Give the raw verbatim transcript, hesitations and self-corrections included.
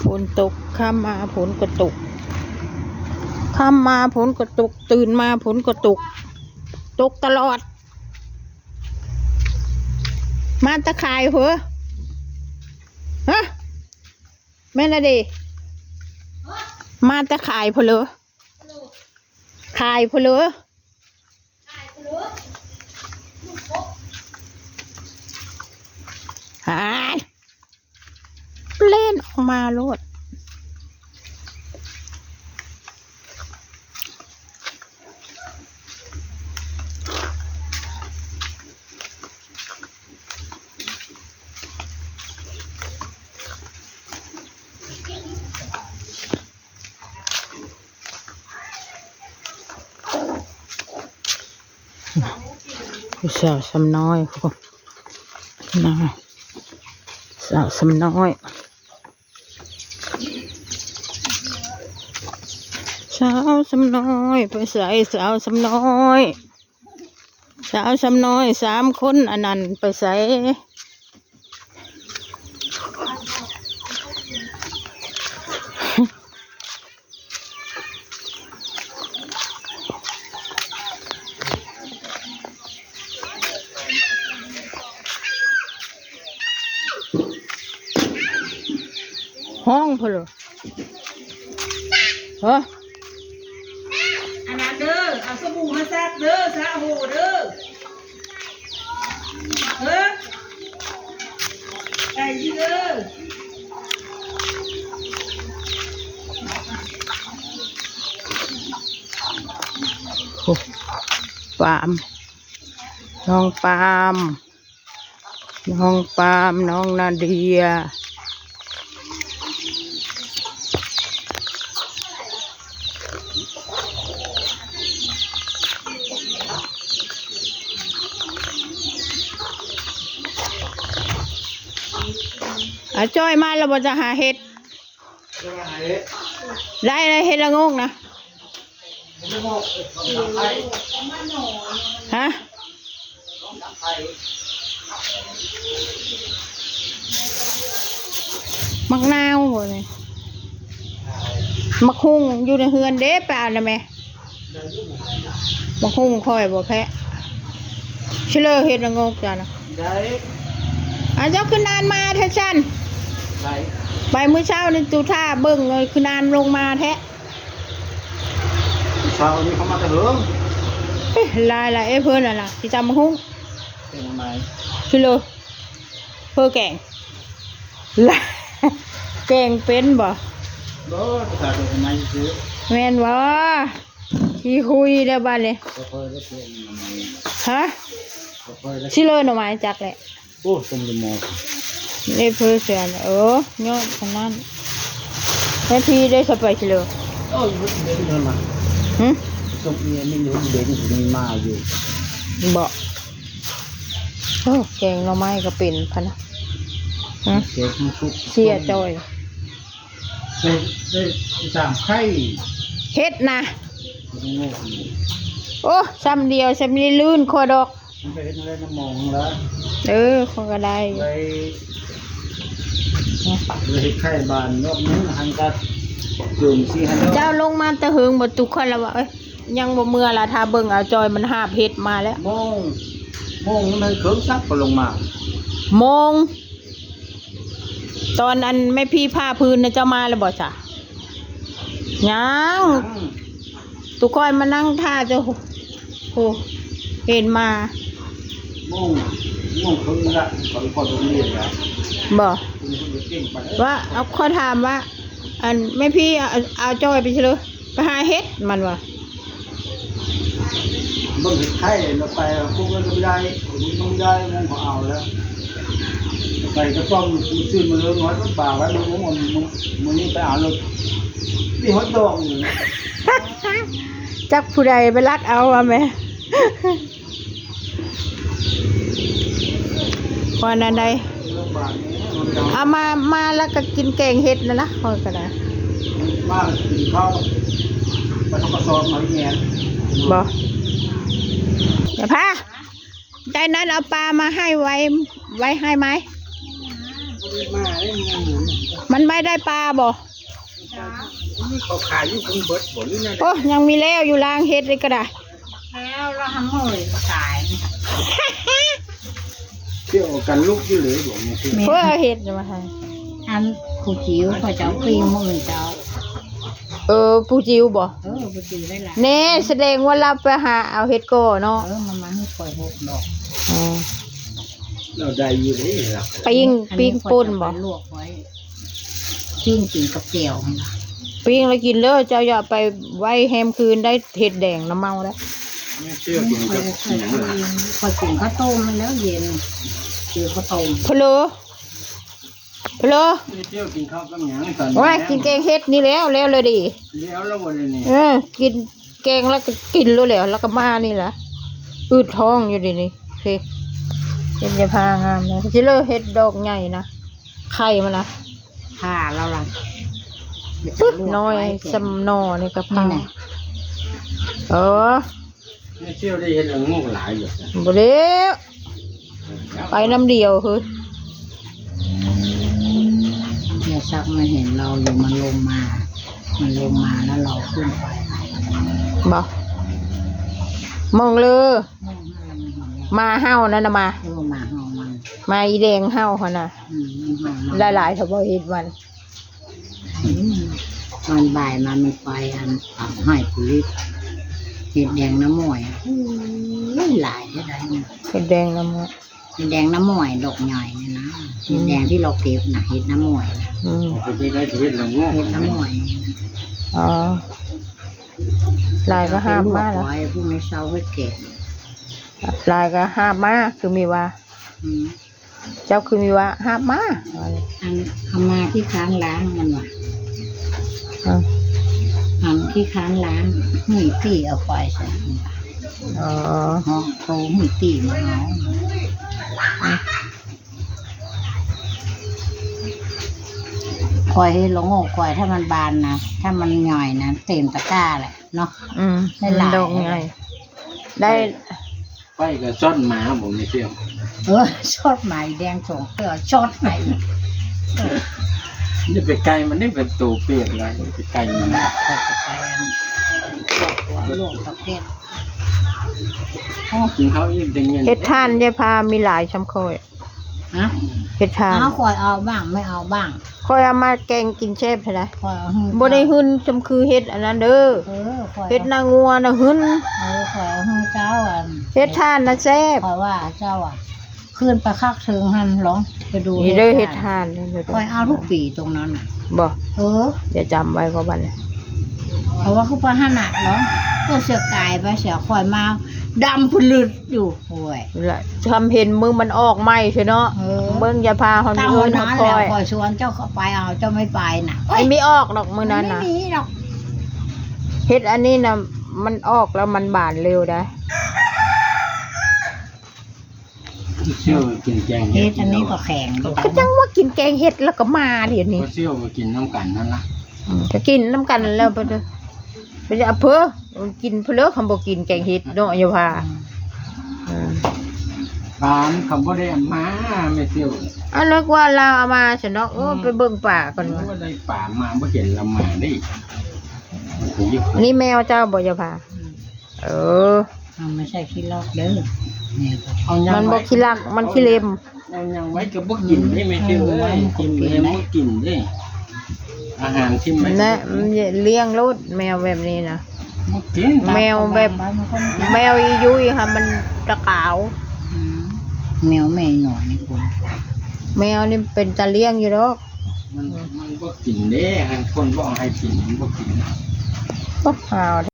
ฝนตก ค่ำมาฝนก็ตก ค่ำมาฝนก็ตก ตื่นมาฝนก็ตก ตกตลอด มาตะขายเหรอ ฮะ แม่นละเด มาตะขายเพนเหรอ ขายเพนเหรอ หาย เล่นออกมาโลด ผู้สาวซ้ำน้อย นะ สาวซ้ำน้อย สาวซ้ำน้อย ไปใส สาวซ้ำน้อย สาวซ้ำน้อยสามคนอันนั้นไปใส ห้องเพนเหรอ ฮะ อันนั้นเด้อ เอาสบู่มาซักเด้อ สระโหเด้อ เออ ไก่ยีเด้อ โอ้ ปาล์ม น้องปาล์ม น้องปาล์ม น้องนาเดีย อาจ้อยมาแล้วบ่จะหาเห็ด ได้เลยเห็ดละโงกนะ ฮะ มักนาวบ่นี่ มักฮุ่งอยู่ในเฮือนเด้ ไปเอาได้ไหม มักฮุ่งคอยบ่แพ้ ชิเลอเห็ดละโงกจ้ะนะ ได้ อ่ะ เจ้าคือนานมาแท้ฉัน ได้ ไปมื้อเช้านี่ตูท่าเบิ่งเลย คือนานลงมาแท้ เช้านี้เขามาแต่เหิง เอ้ย ลายละเอ้ย เพิ่นน่ะล่ะ สิจำบักฮุ่ง เป็นทำไม ชิเลอ เพิ่นแกง แกงเป็นบ่ บ่ ภาษาตัวทำไมซื้อ แม่นบ่ ขี้คุยเด้อบัดนี้ บ่ค่อยได้เปลี่ยนทำไม ฮะ บ่ค่อยได้ สิเลอหน่อไม้จักแหละ โอ้ ต้มยำหม้อ ได้เพิ่นเสียนะ เออ ยอดอันนั้น แม่พี่ได้สบายสิเลอ โอ้ย เดี๋ยวนี้มา หึ ต้มเอียนนี่เดี๋ยวเดี๋ยวนี้มีมาอยู่ บ่ โอ้ แกงหน่อไม้ก็เป็นพะนะ ฮะ เสียทั้งซุป เสียจ้อย ได้ ได้สามไข่ เฮ็ดนะ โอ้โห โอ้ ซ้ำเดียว ซ้ำนี้ลื่นคอดอก มันไปเฮ็ดอะไรน้ำมองแล้ว เออ เขาก็ได้อยู่ ไป ไปเฮ็ดไข่บานนอกนึง หันกัดจุ่มสิหัน เจ้าลงมาแต่เหิงบ่ ตุกคนละว่า เอ้ย ยังบ่เมือละ ถ้าเบิ่งเอาจอยมันหาบเห็ดมาแล้ว โมง โมงมันเครื่องซักก็ลงมา โมง ตอนอันแม่พี่ผ้าพื้นนะ เจ้ามาแล้วบ่จ้ะ ยัง ยัง ตุกคอยมานั่งท่าเจ้า โอ้ เห็นมา โมง โมงครึ่งละ เขาก็โรงเรียนแล้ว บ่ คุณคุณจะเก่งไป ว่า เอา ข้อยถามว่า อันแม่พี่เอา เอาจอยไปเฉลย ไปหาเห็ดมันวะ เบิ่งไข่เราไป พวกนั้นก็ไม่ได้ คนนี้ก็ไม่ได้ นั่นเขาเอาแล้ว ไปกระป๋อง ซื้อมาเลย น้อยก็บ่าไว้ มื้อ มื้อ มื้อนี้ไปเอาเลย นี่ฮอตดอกอยู่นะ จักผู้ใดไปลักเอาว่าแม่ ว่านั่นใด เอามา มาแล้วก็กินแกงเห็ดนั่นนะ ข้อยก็ได้ มากินข้าว ไปทำกระสอบมาแง่ บ่ เดี๋ยวพา ได้นั้นเอาปลามาให้ไว้ ไว้ให้ไหม มันไม่ได้ปลาบ่ เขาขายอยู่เพิ่งเบิดบ่หรือไง โอ้ ยังมีแล้วอยู่ล้างเฮ็ดเลยก็ได้ แล้วเราทำมือตาย เที่ยวกันลุกอยู่เลยบ่มีที่ เพื่อเอาเฮ็ดมาให้ อันผู้จิ๋วเขาจะเอาปิ้งมื้ออื่นเจ้า เออ ผู้จิ๋วบ่ เออ ผู้จิ๋วได้ละ แน่ แสดงว่าเราไปหาเอาเฮ็ดก่อเนาะ เออ มันมาให้ข่อยหกดอก อ๋อ เราได้อยู่เลยล่ะ ปิ้ง อันนี้ ปิ้งป่นบ่ ข่อยจะไปลวกไว้ ปิ้งกินกับแจ่วมันนะ ปิ้งแล้วกินเด้อ เจ้าอย่าไปไว้แฮมคืนได้เฮ็ดแดงน้ำเมาแล้ว ไม่เชื่อกินกับหยังล่ะ ข่อยกินข้าวต้มมันแล้วเย็น กินข้าวต้ม พะโล้ พะโล้ ไม่เที่ยวกินข้าวกับหยังตอนนี้ โอ้ย กินแกงเฮ็ดนี่แล้ว แล้วเลยดิ แล้วแล้วบ่ได้นี่ เออ กินแกงแล้วก็กินแล้วแหละ แล้วก็มานี่แหละ อืดท้องอยู่ดินี่ สิ เป็นยาพางามนะ สิเลิกเฮ็ดดอกใหญ่นะ ไข่มันนะ ผ่าแล้วล่ะ ปึ๊บ น้อย ไว้แกง สำนอนี่ก็ผ่า นี่ไง เออ ไม่เที่ยวได้เห็นละโงกหลายอยู่ บ่แล้ว ไปน้ำเดียวคือ เนี่ย ชักมาเห็นเราอยู่ มันลงมา มันลงมาแล้วเราขึ้นไป บ่ มองเลย มองหน้ามันเห็นเรา มาเห่านั่นน่ะมา เออ มาเห่ามัน มาอีแดงเห่าหั่นน่ะ อืม มันเห่ามัน หลายๆ เถาบ่เห็นมัน อืม ตอนบ่ายมามันไปอัน เอาให้ปุริส เห็ดแดงน้ำม้อยอะ โอ้ย หลายเท่าใดเนี่ย เห็ดแดงน้ำม้อย เห็ดแดงน้ำม้อยดอกใหญ่เนี่ยนะ อืม เห็ดแดงที่เราเก็บนะ เห็ดน้ำม้อยนะ อืม เอาไปได้เห็ดละโงก เห็ดน้ำม้อย อ๋อ หลายก็หาบมาแล้ว เอไปลวกไว้ พรุ่งนี้เช้าค่อยเก็บ หลายก็หาบมา คือมีว่า อืม เจ้าคือมีว่าหาบมา อันเอามาที่ค้างล้างมันว่ะ อ่า อันที่ค้างล้าง หื้อตี้เอาไปใส่ อ๋อ ห้องโตหื้อตี้มาเอา อ่ะ ข่อยเห็นละโงกข่อย ถ้ามันบานนะ ถ้ามันใหญ่นะ เต็มตะกร้าแหละเนาะ อืม ได้หลาย มันดอกใหญ่ ได้ ไปกับซ่อนหมาผมไม่เที่ยว เออ ซ่อนหมาแดงสองเทื่อ ซ่อนหมาอีก นี่ไปไกลมันนี่เป็นตัวเปียกอะไร ไปไกลมัน ไปไกลอัน ตัวโลกประเภท โอ้ กินข้าวอิ่มจังเงี้ย เฮ็ดทานยายพามีหลายช่ำค่อย ฮะ เฮ็ดทาน เอา ข่อยเอาบ้าง ไม่เอาบ้าง ข่อยเอามาแกงกินแซ่บเท่าใด ข่อยเอาหื้อ บ่ได้หื้อช่ำคือเฮ็ดอันนั้นเด้อ เออ ข่อยเอา เฮ็ดหน้างัวน่ะหื้อ เออ ข่อยเอาหื้อเจ้าอัน เฮ็ดทานน่ะแซ่บ ข่อยว่าเจ้าอะ ขึ้นไปคักเทิงหั่นลองไปดู นี่เด้อ เฮ็ดทาน เฮ็ดทาน ข่อยเอาทุกปีตรงนั้นน่ะ บ่ เออ อย่าจำไว้ก็บัดนี้ เพราะว่าคือปะหั่นน่ะลอง ก็เสียกายไปเสีย ข่อยมาดำผลึด อยู่ โอ้ย ละ ทำเห็นมึงมันออกใหม่เชียวเนาะ เออ เบิ่งยายพาเขา ตั้ง มีเอิ้น วันนั้น เขาคอย แหละ ข่อยชวนเจ้าเข้าไปเอา เจ้าไม่ไปน่ะ ไอ้ ไม่ออกดอกมื้อนั้นน่ะ ไม่มีหรอก เฮ็ดอันนี้น่ะ มันออกแล้วมันบานเร็วได้ เชื่อกินแกงเห็ด เฮ็ดอันนี้ก็แข็ง ก็จังว่ากินแกงเห็ดแล้วก็มาเดี๋ยวนี้ ก็เชื่อไปกินน้ำกันนั่นละ อืม ก็กินน้ำกันแล้วไปเถอะ ไปเอาเพ้อ กินเพ้อ คำบ่กินแกงเห็ดเนาะ อย่าว่า อืม ปลามันเขาบ่ได้เอามา ไม่เที่ยว อันนึกว่าเราเอามาซะเนาะ โอ้ อืม ไปเบิ่งป่าก่อน นึกว่าได้ปลามา บ่เห็นเรามาได้ อันนี้แมวเจ้าบ่ อย่าพา เออ มันไม่ใช่ขี้ลอกเด้อ เนี่ย เอายัง มันบ่ ไว้ ขี้ลัก มันขี้เล็ม เอายังไว้ก็บ่กินได้ ไม่เที่ยว เออ เอ้ย กินเลย บ่กินได้ อาหารที่มัน นะ มันเลี้ยงโลดแมวแบบนี้นะ บ่กิน แมวแบบ บางบ้านมันก็ไม่กิน แมวอียุยค่ะ มันตะกาว อืม แมวแม่หน่อยนี่คุณ แมวนี่เป็นตาเลี้ยงอยู่ดอก มัน มันบ่กินเด้ คนบอกให้กิน มันบ่กิน ก็หาว